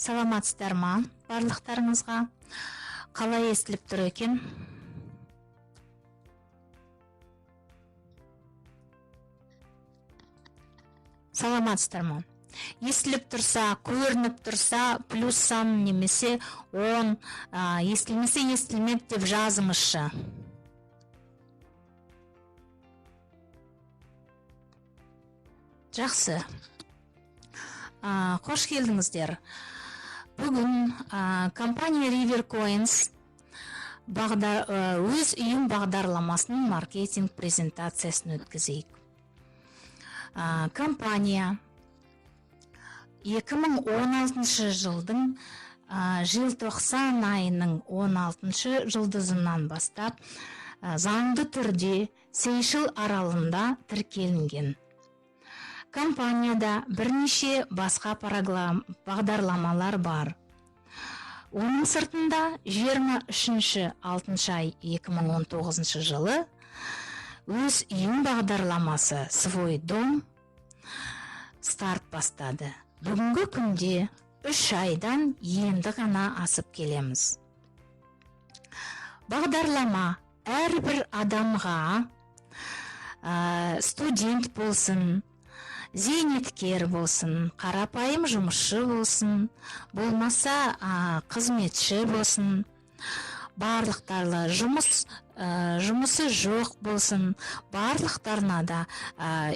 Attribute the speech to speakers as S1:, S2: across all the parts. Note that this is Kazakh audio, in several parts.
S1: Саламатсыздар ма барлықтарыңызға? Қалай естіліп тұр екен? Саламатсыздар ма? Естіліп тұрса, көрініп тұрса, плюс сан немесе 10, естілмесе, естілмеді деп жазыңызшы. Жақсы. Қош келдіңіздер. Бүгін компания River Coins өз үйім бағдарламасының маркетинг презентациясын өткізейік. Компания 2016 жылдың желтоқсан айының 16 жұлдызынан бастап заңды түрде Сейшел аралында тіркелінген. Компанияда бірнеше басқа бағдарламалар бар. Оның сыртында 23 6 ай 2019 жылы өз үйім бағдарламасы «Свой дом» старт бастады. Бүгінгі күнде 3 айдан енді ғана асып келеміз. Бағдарлама әрбір адамға, студент болсын, зейнеткер болсын, қарапайым жұмысшы болсын, болмаса қызметші болсын, барлықтарлы жұмысы жоқ болсын, барлықтарына да,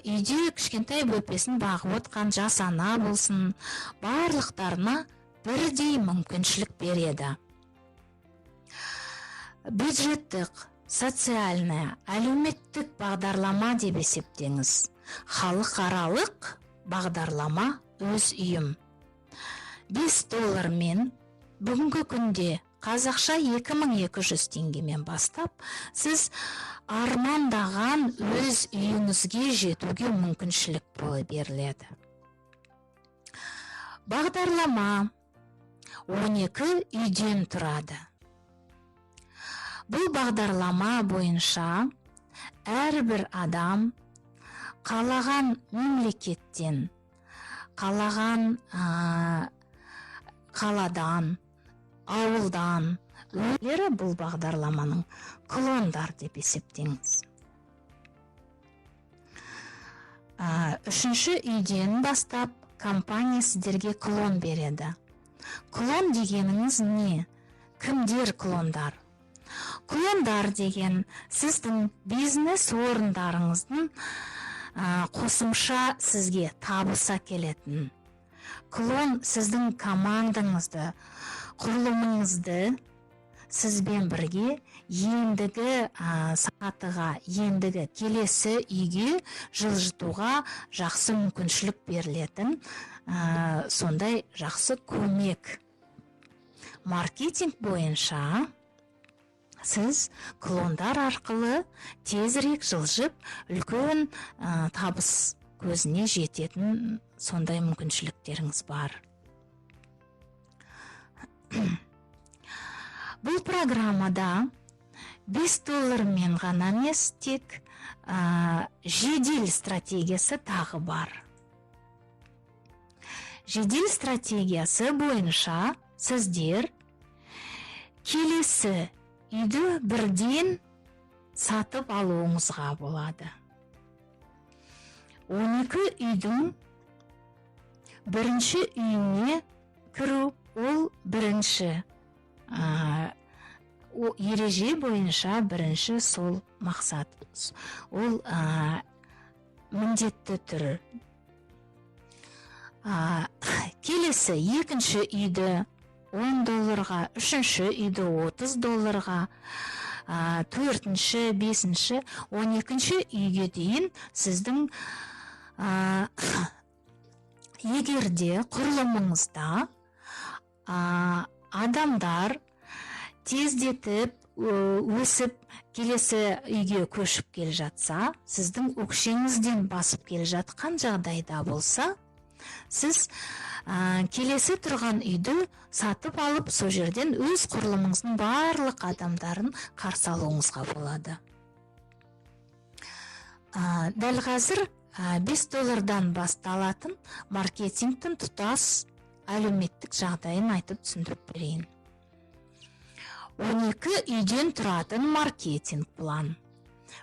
S1: үйде кішкентай бөпесін бағып отқан жас ана болсын, барлықтарына бірдей мүмкіншілік береді. Бюджеттік, социальная, әлеуметтік бағдарлама деп есептеңіз. Халықаралық бағдарлама өз үйім. 5 доллармен, бүгінгі күнде қазақша 2200 теңгемен бастап, сіз армандаған өз үйіңізге жетуге мүмкіншілік бола беріледі. Бағдарлама 12 үйден тұрады. Бұл бағдарлама бойынша әрбір адам қалаған мемлекеттен, қалаған қаладан, ауылдан өздері бұл бағдарламаның клондар деп есептеңіз. Үшінші үйден бастап компания сіздерге клон береді. Клон дегеніңіз не? Кімдер клондар? Клондар деген сіздің бизнес орындарыңыздың қосымша сізге табыс әкелетін. Клон сіздің командаңызды, құрылымыңызды сізбен бірге ендігі сатыға, ендігі келесі үйге жылжытуға жақсы мүмкіншілік берілетін, сондай жақсы көмек. Маркетинг бойынша сіз клондар арқылы тезірек жылжып, үлкен табыс көзіне жететін сондай мүмкіншіліктеріңіз бар. Бұл программада 5 доллармен ғана емес, тек жедел стратегиясы тағы бар. Жедел стратегиясы бойынша сіздер келесі үйді бірден сатып алуыңызға болады. 12 үйдің бірінші үйіне кіру ол бірінші, ереже бойынша бірінші сол мақсат. Ол міндетті түрі. Келесі екінші үйді 10 долларға, үшінші үйді 30 долларға, төртінші, бесінші, 12-ші үйге дейін сіздің, егерде құрылымыңызда адамдар тездетіп өсіп келесі үйге көшіп келе жатса, сіздің өкшеңізден басып келе жатқан жағдайда болса, сіз Келесі тұрған үйді сатып алып, сол жерден өз құрылымыңыздың барлық адамдарын қарсы алуыңызға болады. Дәл қазір 5 доллардан басталатын маркетингтің тұтас әлеуметтік жағдайын айтып түсіндіріп берейін. 12 үйден тұратын маркетинг план.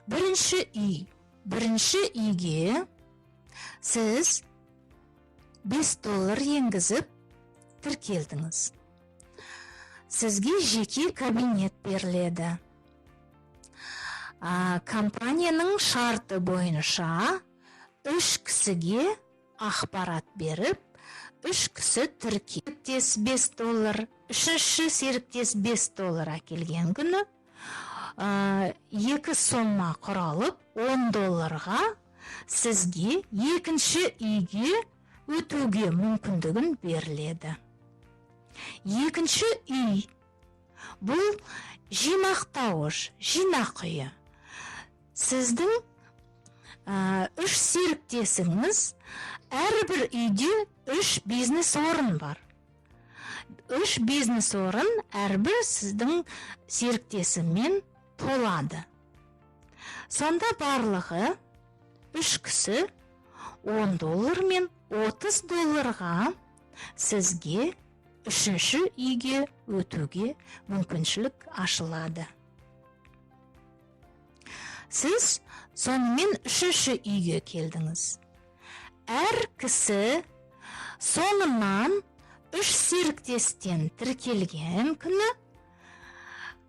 S1: Бірінші үй. Бірінші үйге сіз 5 доллар енгізіп тіркелдіңіз. Сізге жеке кабинет беріледі. Компанияның шарты бойынша үш кісіге ақпарат беріп, үш кісі тіркелтес 5 доллар, үшінші серіктес 5 доллар әкелген күні екі сомма құралып, 10 долларға сізге екінші үйге өтуге мүмкіндігін беріледі. Екінші үй бұл жинақтауыш, жинақ үйі. Сіздің үш серіктесіңіз, әрбір үйде үш бизнес орын бар. Үш бизнес орын әрбір сіздің серіктесімен толады. Сонда барлығы үш кісі 10 доллар мен 30 долларға сізге үшінші үйге өтуге мүмкіншілік ашылады. Сіз сонымен үшінші үйге келдіңіз. Әр кісі соңынан үш серіктестен тіркелген күні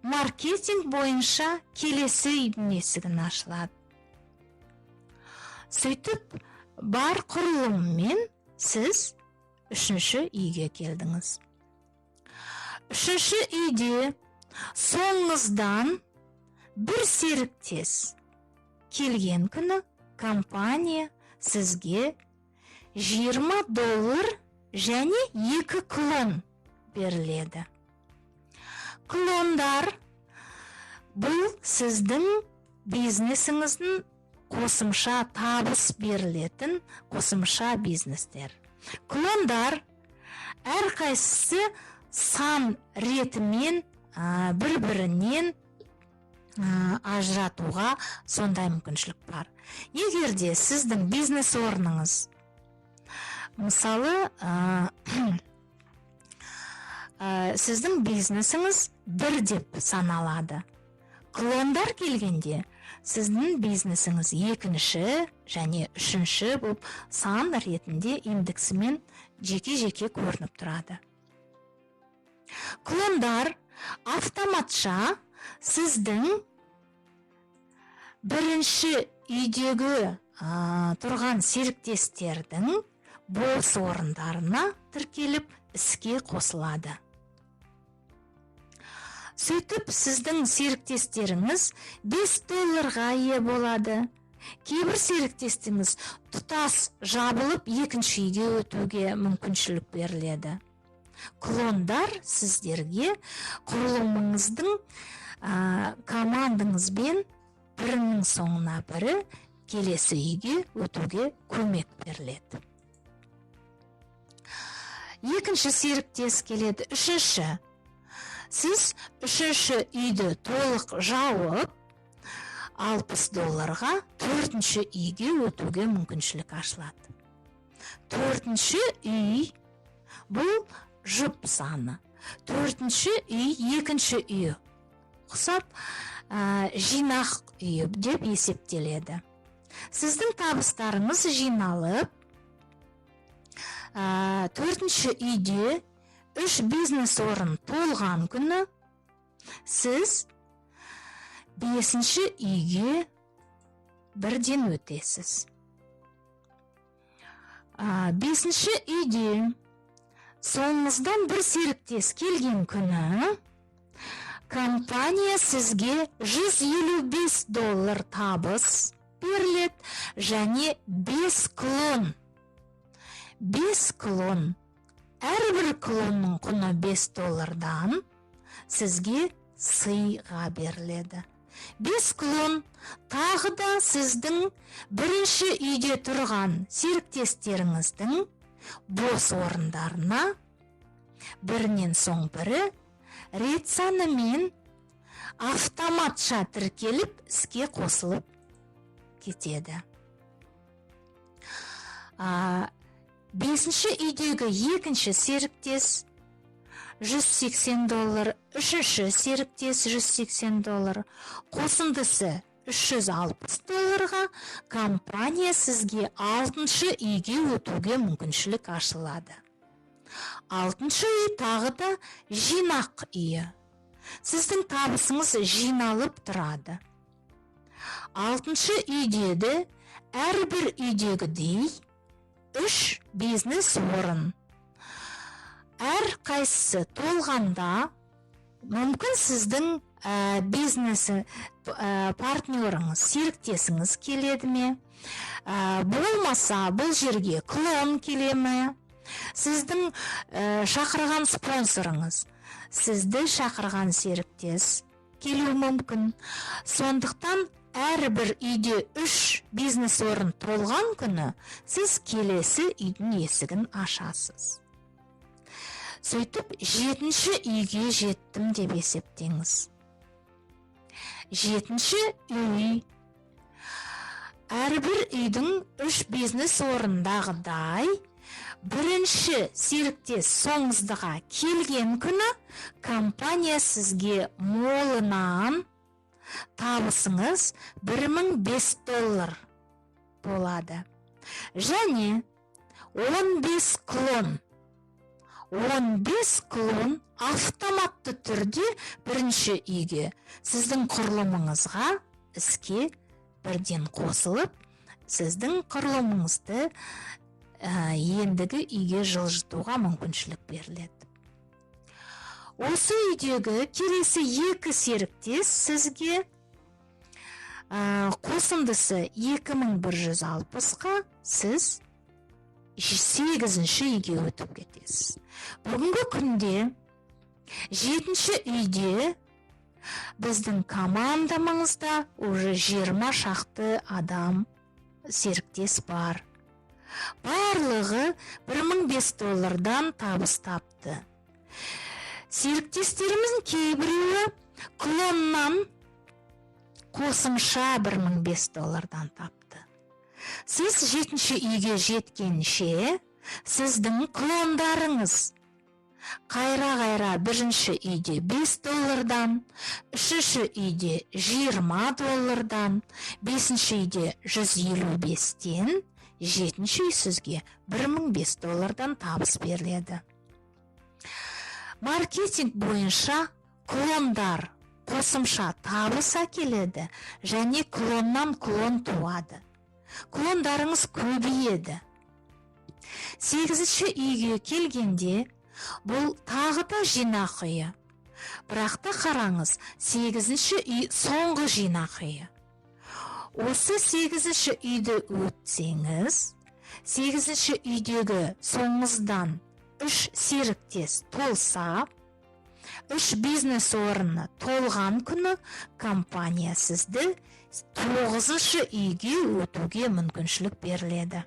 S1: маркетинг бойынша келесі үйдің есігін ашылады. Сөйтіп, бар құрылыммен сіз үшінші үйге келдіңіз. Үшінші үйде соңыңыздан бір серіктес келген күні компания сізге 20 доллар және екі клон беріледі. Клондар бұл сіздің бизнесіңіздің қосымша табыс берілетін қосымша бизнестер. Клондар әрқайсысы сан ретімен бір-бірінен ажыратуға сондай мүмкіншілік бар. Егер де сіздің бизнес орныңыз, мысалы, сіздің бизнесіңіз бір деп саналады. Клондар келгенде сіздің бизнесіңіз екінші және үшінші болып сан ретінде индексімен жеке-жеке көрініп тұрады. Клондар автоматша сіздің бірінші үйдегі тұрған серіктестердің бос орындарына тіркеліп, іске қосылады. Сөйтіп, сіздің серіктестеріңіз 5 долларға ие болады. Кейбір серіктестеріңіз тұтас жабылып, екінші үйге өтуге мүмкіншілік беріледі. Клондар сіздерге құрылымыңыздың командаңызбен бірінің соңына бірі келесі үйге өтуге көмек беріледі. Екінші серіктес келеді, үшінші. Сіз үшінші үйді толық жауып, 60 долларға төртінші үйге өтуге мүмкіншілік ашылады. Төртінші үй бұл жұп саны. Төртінші үй екінші үй құсап, жинақ үйі деп есептеледі. Сіздің табыстарыңыз жиналып, төртінші үйде үш бизнес орын толған күні сіз бесінші үйге бірден өтесіз. Бесінші үйде соңыңыздан бір серіктес келген күні компания сізге 155 доллар табыс беріледі және 5 клон. 5 клон. Әрбір клонның құны 5 доллардан сізге сыйға беріледі. 5 клон тағы да сіздің бірінші үйде тұрған серіктестеріңіздің бос орындарына бірінен соң бірі рет санымен автоматша тіркеліп, іске қосылып кетеді. Бесінші үйдегі екінші серіктес 180 доллар, үшінші серіктес 180 доллар, қосындысы 360 долларға компания сізге алтыншы үйге өтуге мүмкіншілік ашылады. Алтыншы үй тағы да жинақ үйі. Сіздің табысыңыз жиналып тұрады. Алтыншы үйде де әрбір үйдегідей үш бизнес орын. Әр қайсысы толғанда, мүмкін, сіздің бизнесі партнеріңіз, серіктесіңіз келеді ме, болмаса бұл жерге клон келе ме, сіздің шақырған спонсорыңыз, сізді шақырған серіктес келуі мүмкін. Сондықтан әрбір үйде үш бизнес орын толған күні сіз келесі үйдің есігін ашасыз. Сөйтіп, жетінші үйге жеттім деп есептеңіз. Жетінші үй әрбір үйдің үш бизнес орындағыдай, бірінші серіктес соңыздыға келген күні компания сізге молынан табысыңыз 1005 доллар болады және 15 клон, 15 клон автоматты түрде бірінші үйге, сіздің құрылымыңызға іске бірден қосылып, сіздің құрылымыңызды ендігі үйге жылжытуға мүмкіншілік беріледі. Осы үйдегі келесі екі серіктес сізге қосындысы 2160-қа сіз сегізінші үйге өтіп кетесіз. Бүгінгі күнде жетінші үйде біздің командамызда уже 20 шақты адам, серіктес бар. Барлығы 1005 доллардан табыс тапты. Серіктестеріміздің кейбіреуі клоннан қосымша 1005 доллардан тапты. Сіз жетінші үйге жеткенше, сіздің клондарыңыз қайра-қайра бірінші үйде 5 доллардан, үшінші үйде 20 доллардан, бесінші үйде 155-тен, жетінші үй сізге 1005 доллардан табыс беріледі. Маркетинг бойынша клондар қосымша табыс әкеледі және клоннан клон туады, клондарыңыз көбейеді. Сегізінші үйге келгенде, бұл тағы да жинақ үйі. Бірақ та қараңыз, сегізінші үй соңғы жинақ үйі. Осы сегізінші үйді өтсеңіз, сегізінші үйдегі соңыңыздан үш серіктес толса, үш бизнес орны толған күні компания сізді тоғызыншы үйге өтуге мүмкіншілік беріледі.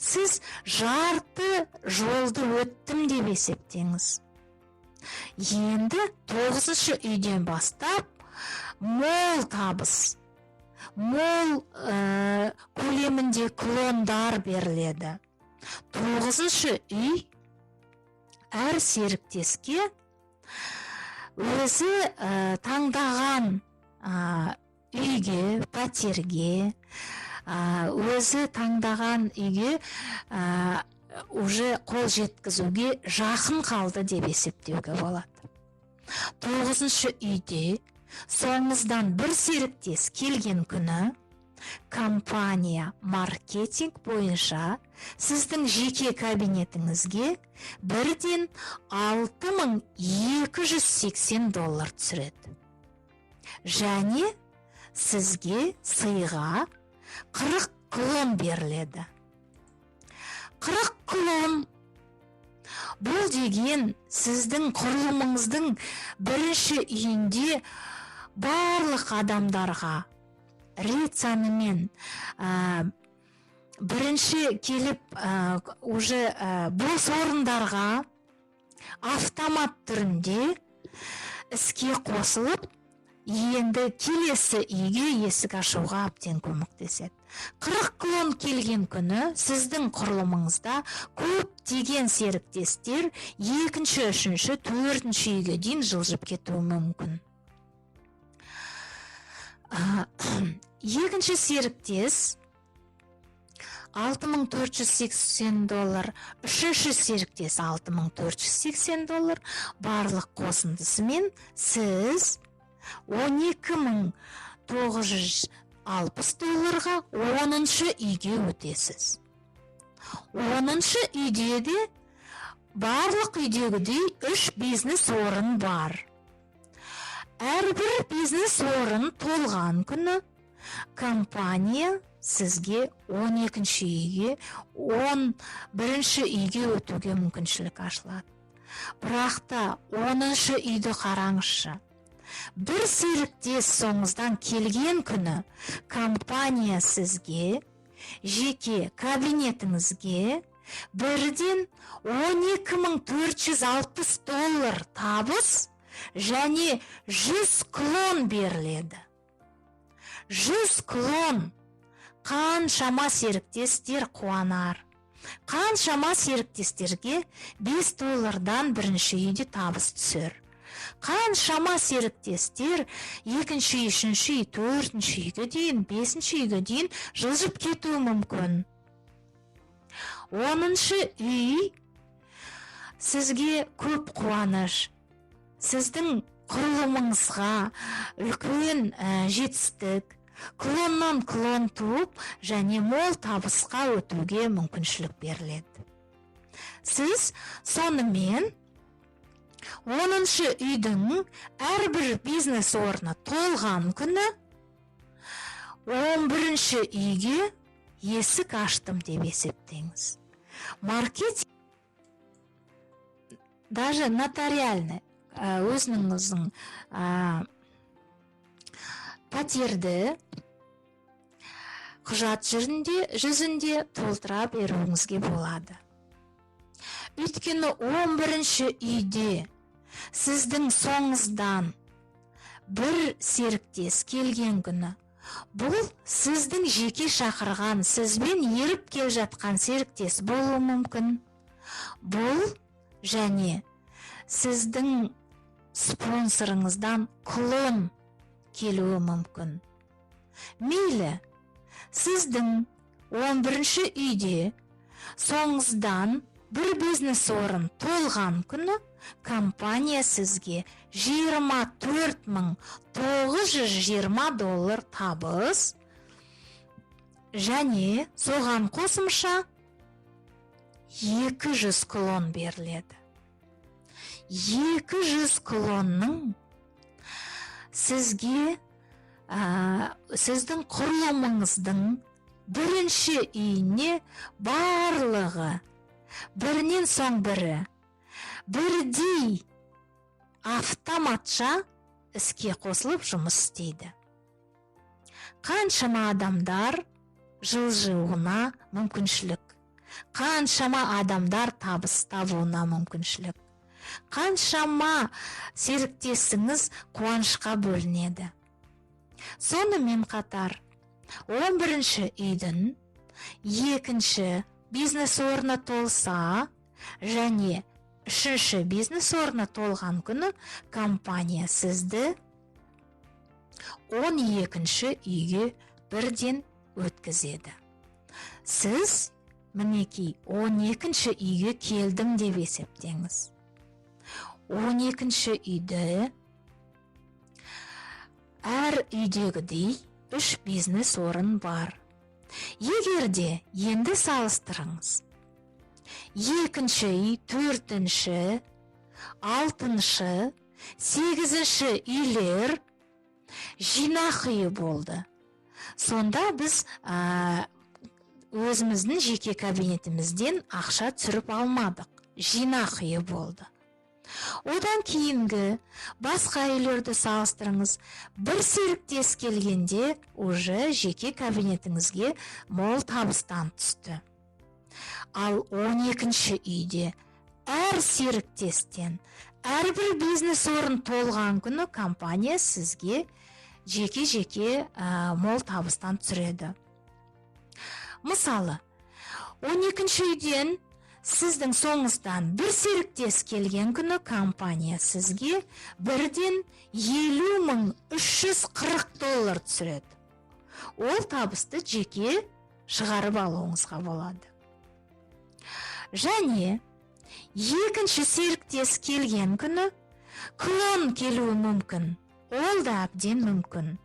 S1: Сіз жарты жолды өттім деп есептеңіз. Енді тоғызыншы үйден бастап мол табыс, мол көлемінде клондар беріледі. Тоғызыншы үй әр серіктеске өзі таңдаған үйге, пәтерге, өзі таңдаған үйге уже қол жеткізуге жақын қалды деп есептеуге болады. Тоғызыншы үйде соңыңыздан бір серіктес келген күні компания маркетинг бойынша сіздің жеке кабинетіңізге бірден 6280 доллар түсіреді және сізге сыйға 40 клон беріледі. 40 клон бұл деген сіздің құрылымыңыздың бірінші үйінде барлық адамдарға рет санымен Бірінші келіп, уже бос орындарға автомат түрінде іске қосылып, енді келесі үйге есік ашуға әбден көмектеседі. 40 клон келген күні сіздің құрылымыңызда көптеген серіктестер екінші, үшінші, төртінші үйге дейін жылжып кетуі мүмкін. Екінші серіктес 6480 доллар, үшінші серіктес 6480 доллар. Барлық қосындысымен сіз 12 960 долларға 10-шы үйге өтесіз. 10-шы үйде де барлық үйдегідей үш бизнес орын бар. Әрбір бизнес орын толған күні компания сізге 12 үйге, 11 үйге өтуге мүмкіншілік ашылады. Бірақ та 10 үйді қараңызшы: бір серіктес соңыздан келген күні компания сізге жеке кабинетіңізге бірден 12 460 доллар табыс және 100 клон беріледі. 100 клон! Қаншама серіктестер қуанар, қаншама серіктестерге 5 доллардан бірінші үйде табыс түсер, қаншама серіктестер екінші үй, үшінші үй, төртінші үйге дейін, бесінші үйге дейін жылжып кетуі мүмкін. 10-шы үй сізге көп қуаныш, сіздің құрылымыңызға үлкен жетістік, клоннан клон туып және мол табысқа өтуге мүмкіншілік беріледі. Сіз сонымен 10-шы үйдің әрбір бизнес орны толған күні 11-ші үйге есік аштым деп есептеңіз. Маркетинг даже нотариальный, өзіңіздің пәтерді құжат жүзінде толтыра беруіңізге болады, өйткені 11-ші үйде сіздің соңыздан бір серіктес келген күні, бұл сіздің жеке шақырған, сізбен еріп келе жатқан серіктес болуы мүмкін, бұл және сіздің спонсорыңыздан клон келуі мүмкін. Мейлі, сіздің 11 үйде соңыздан бір бизнес орын толған күні компания сізге 24 920 доллар табыс және соған қосымша 200 клон беріледі. 200 клонның сізге сіздің құрылымыңыздың бірінші үйіне барлығы бірінен соң бірі бірдей автоматша іске қосылып жұмыс істейді. Қаншама адамдар жылжуына мүмкіншілік, қаншама адамдар табыс табуына мүмкіншілік, қаншама серіктесіңіз қуанышқа бөлінеді. Сонымен қатар 11 үйдің екінші бизнес орны толса және үшінші бизнес орны толған күні компания сізді 12 үйге бірден өткізеді. Сіз, мінекей, 12 үйге келдім деп есептеңіз. 12 үйді әр үйдегідей үш бизнес орын бар. Егер де енді салыстырыңыз: екінші үй, төртінші, алтыншы, сегізінші үйлер жинақ үйі болды. Сонда біз өзіміздің жеке кабинетімізден ақша түсіріп алмадық, жинақ үйі болды. Одан кейінгі басқа үйлерді салыстырыңыз. Бір серіктес келгенде уже жеке кабинетіңізге мол табыстан түсті. Ал 12-ші үйде әр серіктестен әрбір бизнес орын толған күні компания сізге жеке-жеке мол табыстан түсіреді. Мысалы, 12-ші үйден сіздің соңыңыздан бір серіктес келген күні компания сізге бірден 50 340 доллар түсіреді. Ол табысты жеке шығарып алуыңызға болады. Және екінші серіктес келген күні клон келуі мүмкін. Ол да әбден мүмкін.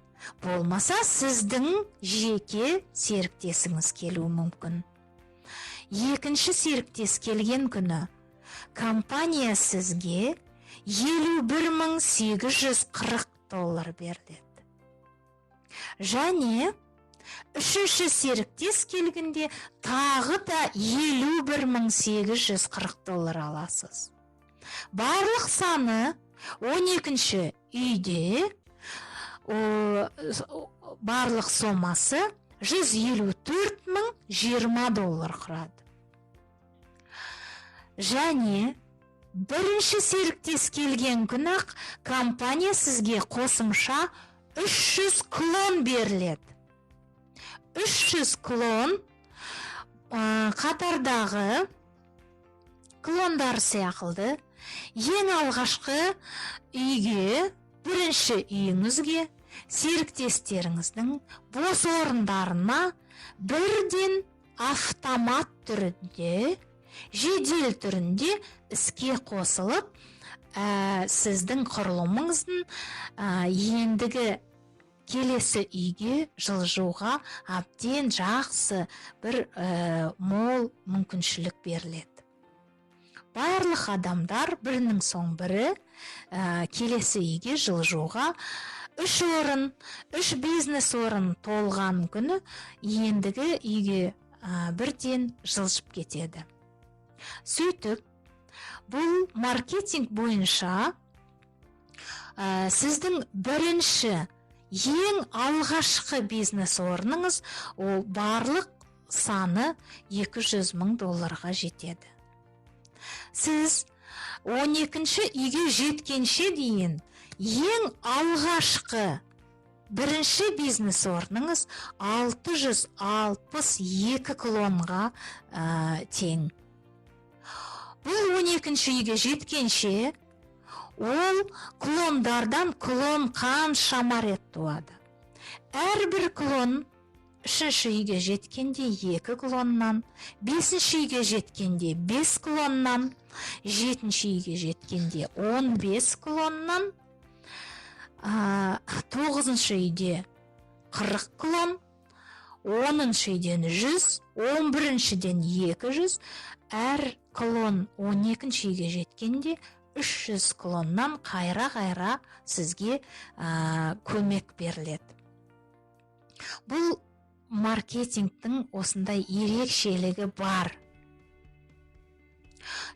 S1: Болмаса, сіздің жеке серіктесіңіз келуі мүмкін. Екінші серіктес келген күні компания сізге 51 840 доллар береді. Және үшінші серіктес келгенде тағы да 51 840 доллар аласыз. Барлық саны 12 үйде барлық сомасы 154 020 доллар құрады. Және бірінші серіктес келген күні ақ компания сізге қосымша 300 клон беріледі. 300 клон қатардағы клондар сияқты ең алғашқы үйге, бірінші үйіңізге, серіктестеріңіздің бос орындарына бірден автомат түрінде, жедел түрінде іске қосылып, сіздің құрылымыңыздың ендігі келесі үйге жылжуға әбден жақсы бір мол мүмкіншілік беріледі. Барлық адамдар бірінің соң бірі келесі үйге жылжуға үш орын, үш бизнес орын толған күні ендігі үйге бірден жылжып кетеді. Сөйтіп, бұл маркетинг бойынша сіздің бірінші, ең алғашқы бизнес орныңыз, ол барлық саны 200 мың долларға жетеді. Сіз 12 үйге жеткенше дейін ең алғашқы бірінші бизнес орныңыз 662 клонға тең. Бұл 12 үйге жеткенше ол клондардан клон қаншама рет туады. Әрбір клон үшінші үйге жеткенде екі клоннан, бесінші үйге жеткенде бес клоннан, жетінші үйге жеткенде 15 клоннан, тоғызыншы үйде 40 клон, 10-шы үйден 100, 11-шіден 200, әр клон 12-ші үйге жеткенде 300 клоннан қайра-қайра сізге көмек беріледі. Бұл маркетингтің осындай ерекшелігі бар.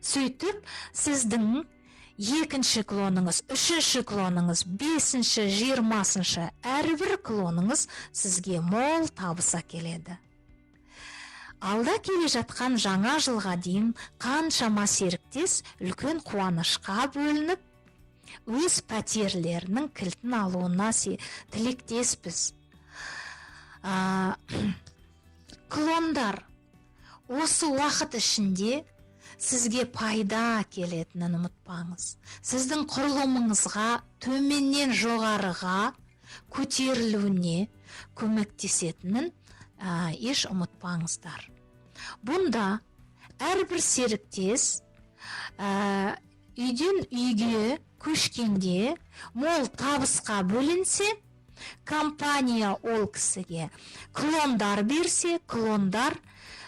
S1: Сөйтіп, сіздің екінші клоныңыз, үшінші клоныңыз, бесінші, 20-шы, әрбір клоныңыз сізге мол табыс әкеледі. Алда келе жатқан жаңа жылға дейін қаншама серіктес үлкен қуанышқа бөлініп, өз пәтерлерінің кілтін алуына тілектеспіз. Клондар осы уақыт ішінде сізге пайда әкелетінін ұмытпаңыз. Сіздің құрылымыңызға төменнен жоғарыға көтерілуіне көмектесетінін еш ұмытпаңыздар. Бұнда әрбір серіктес үйден үйге көшкенде мол табысқа бөленсе, компания ол кісіге клондар берсе, клондар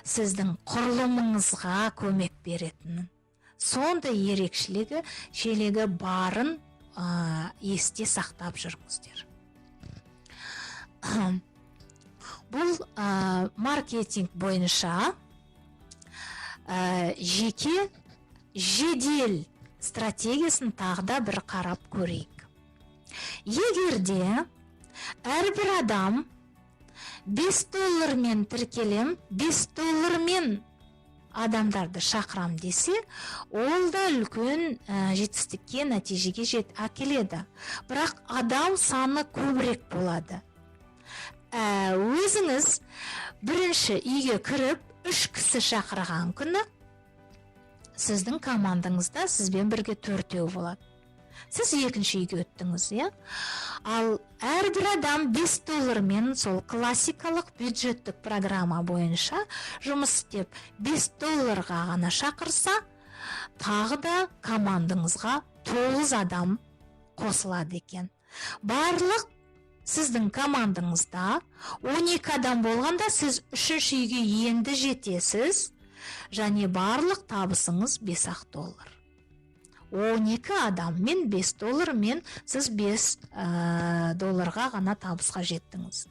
S1: сіздің құрылымыңызға көмек беретінін, сондай ерекшелігі шелегі барын есте сақтап жүріңіздер. Бұл маркетинг бойынша жеке жедел стратегиясын тағы да бір қарап көрейік. Егер де әрбір адам 5 доллармен тіркелем, 5 доллармен адамдарды шақырам десе, ол да үлкен жетістікке, нәтижеге әкеледі. Бірақ адам саны көбірек болады. Өзіңіз бірінші үйге кіріп, 3 кісі шақырған күні сіздің командаңызда сізбен бірге 4 болады. Сіз екінші үйге өттіңіз, иә? Ал әрбір адам 5 доллармен сол классикалық бюджеттік программа бойынша жұмыс істеп, 5 долларға ғана шақырса, тағы да командаңызға 9 адам қосылады екен. Барлық сіздің командаңызда 12 адам болғанда, сіз үшінші үйге енді жетесіз, және барлық табысыңыз 5 доллар. 12 адаммен 5 доллармен сіз 5 долларға ғана табысқа жеттіңіз.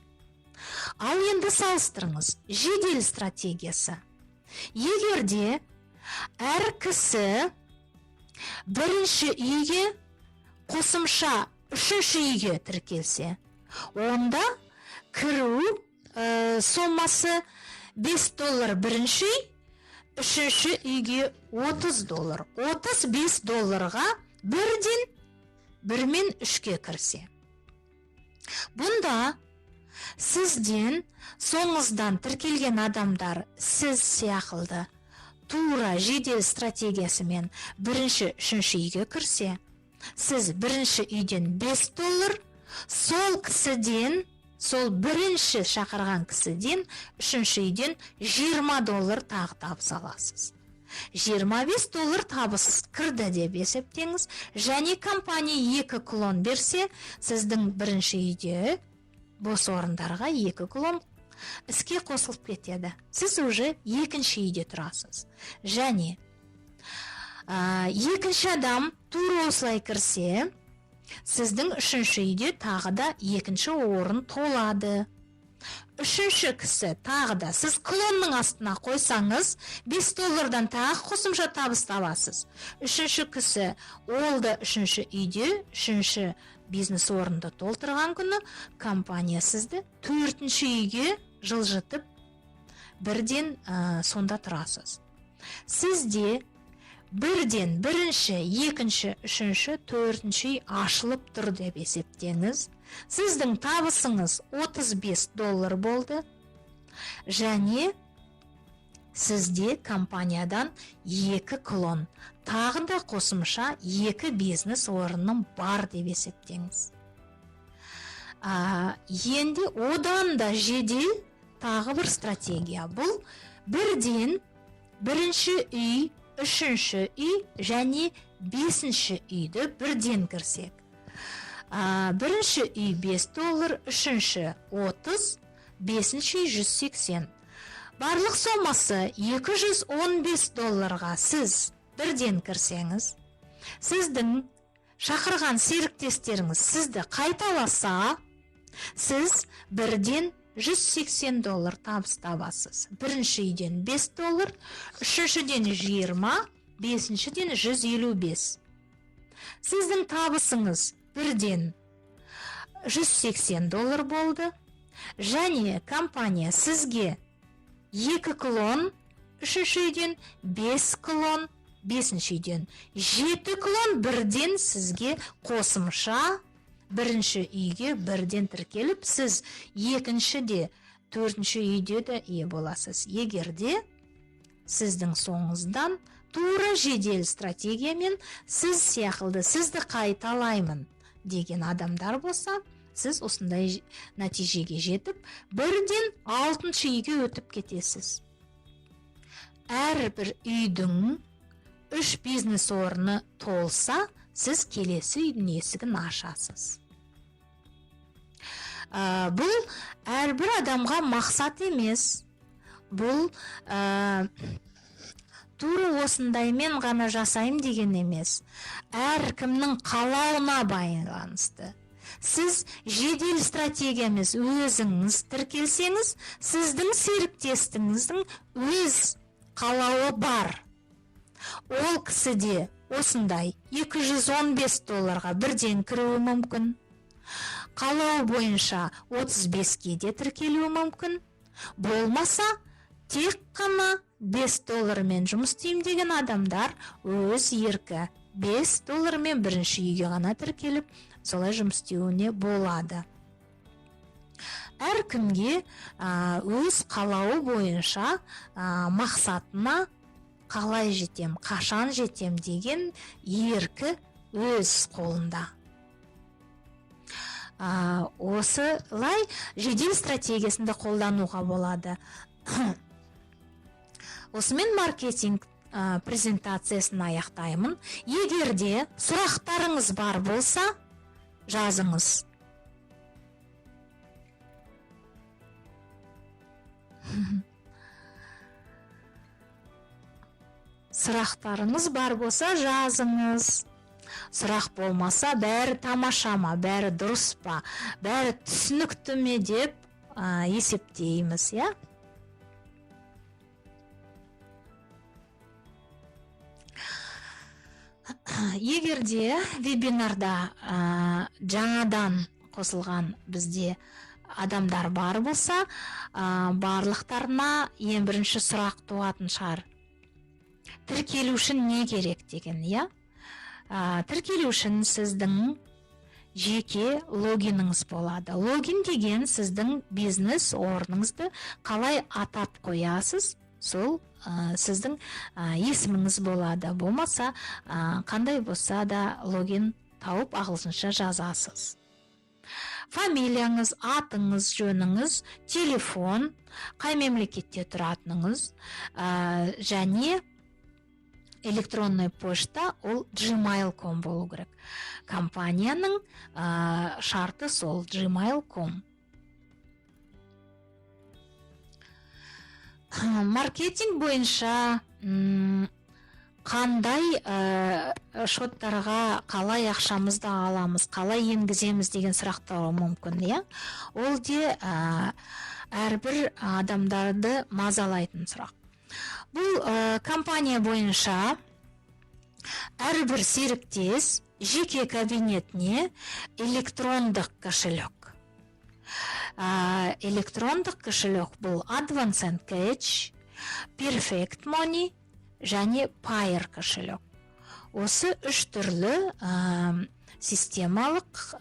S1: Ал енді салыстырыңыз, жедел стратегиясы. Егер де әр кісі бірінші үйге қосымша үшінші үйге тіркелсе, онда кіру сомасы 5 доллар бірінші үй, үшінші үйге 30 доллар. 35 долларға бірден 1 мен 3-ке кірсе. Бұнда сізден соңыздан тіркелген адамдар сіз сияқылды тура жедел стратегиясымен бірінші, үшінші үйге кірсе, сіз бірінші үйден 5 доллар, сол кісіден, сол бірінші шақырған кісіден үшінші үйден 20 доллар тағы табыс аласыз. 25 доллар табыс кірді деп есептеңіз, және компания 2 клон берсе, сіздің бірінші үйде бос орындарға 2 клон іске қосылып кетеді. Сіз уже екінші үйде тұрасыз. Және екінші адам тура осылай кірсе, сіздің үшінші үйде тағы да екінші орын толады. Үшінші кісі тағы да сіз клонның астына қойсаңыз, 5 доллардан тағы қосымша табыс табасыз. Үшінші кісі ол да үшінші үйде, үшінші бизнес орынды толтырған күні компания сізді төртінші үйге жылжытып, бірден сонда тұрасыз. Сізде бірден бірінші, екінші, үшінші, төртінші үй ашылып тұр деп есептеңіз. Сіздің табысыңыз 35 доллар болды. Және сізде компаниядан 2 клон, тағы да қосымша 2 бизнес орным бар деп есептеңіз. Енді одан да жедел тағы бір стратегия. Бұл бірден бірінші үй, үшінші үй және бесінші үйді бірден кірсек. Бірінші үй 5 доллар, үшінші 30, бесінші үй 180. Барлық сомасы 215 долларға сіз бірден кірсеңіз, сіздің шақырған серіктестеріңіз сізді қайталаса, сіз бірден 180 доллар табыс табасыз. Бірінші үйден 5 доллар, үшіншіден 20, бесіншіден 155. Сіздің табысыңыз бірден 180 доллар болды. Және компания сізге 2 клон үшінші үйден, 5 клон бесінші үйден, 7 клон бірден сізге қосымша бірінші үйге бірден тіркеліп, сіз екінші де, төртінші үйде де ие боласыз. Егер де сіздің соңыңыздан тура жедел стратегиямен сіз сияқылды сізді қайталаймын деген адамдар болса, сіз осындай нәтижеге жетіп, бірден алтыншы үйге өтіп кетесіз. Әрбір үйдің 3 бизнес орны толса, сіз келесі үйдің есігін ашасыз. Бұл әрбір адамға мақсат емес. Бұл тура осындаймен ғана жасайым деген емес. Әркімнің қалауына байланысты. Сіз жедел стратегия емес, өзіңіз тіркелсеңіз, сіздің серіктестіңіздің өз қалауы бар. Ол кісі де Осындай 215 долларға бірден кіруі мүмкін. Қалау бойынша 35-ке де тіркелуі мүмкін. Болмаса, тек қана 5 доллармен жұмыс істеймін деген адамдар өз еркі 5 доллармен бірінші үйге ғана тіркеліп, солай жұмыс істеуіне болады. Әркімге өз қалауы бойынша мақсатына қалай жетем, қашан жетем деген еркі өз қолында. Осылай жедел стратегиясында қолдануға болады. Осымен маркетинг презентациясын аяқтаймын. Егер де сұрақтарыңыз бар болса, жазыңыз. Сұрақтарыңыз бар болса, жазыңыз. Сұрақ болмаса, бәрі тамаша ма, бәрі дұрыс па, бәрі түсінікті ме деп есептейміз, иә? Егер де вебинарда жаңадан қосылған бізде адамдар бар болса, барлықтарына ең бірінші сұрақ туатын шығар. Тіркелу үшін не керек деген, иә? Тіркелу үшін сіздің жеке логиніңіз болады. Логин деген сіздің бизнес орныңызды қалай атап қоясыз, сол сіздің есіміңіз болады. Болмаса, қандай болса да логин тауып ағылшынша жазасыз. Фамилияңыз, атыңыз, жөніңіз, телефон, қай мемлекетте тұратыныңыз, және электронный почта ол gmail.com болу керек. Компанияның шарты сол gmail.com. Маркетинг бойынша қандай шоттарға қалай ақшамызды аламыз, қалай енгіземіз деген сұрақтар мүмкін, иә? Ол де әрбір адамдарды мазалайтын сұрақ. Бұл компания бойынша әрбір серіктес жеке кабинетіне электрондық кошелек. Электрондық кошелек бұл Advance Cash, Perfect Money және Payeer кошелек. Осы үш түрлі системалық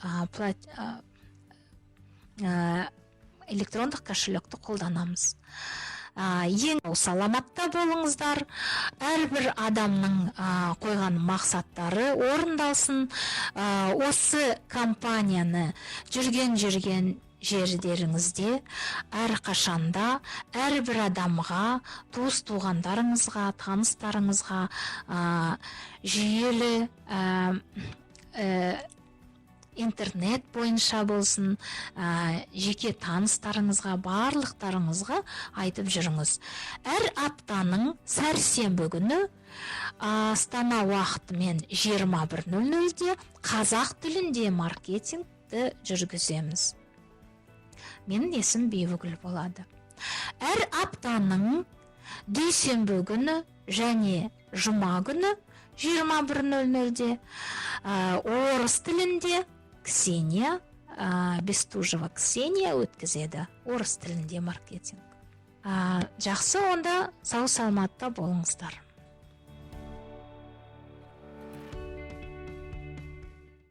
S1: электрондық кошелекті қолданамыз. Ең саламатта болыңыздар. Әрбір адамның қойған мақсаттары орындалсын. Осы компанияны жүрген жерлеріңізде әрқашанда әрбір адамға, туыс туғандарыңызға, таныстарыңызға жүйелі интернет бойынша болсын, жеке таныстарыңызға, барлықтарыңызға айтып жүріңіз. Әр аптаның сәрсенбі күні Астана уақытымен 21:00-де қазақ тілінде маркетингті жүргіземіз. Менің есімім Бибігүл болады. Әр аптаның дүйсенбі күні және жұма күні 21:00-де орыс тілінде Ксения, Бестужева Ксения өткізеді орыс тілінде маркетинг. Жақсы, онда сау саламатта болыңыздар.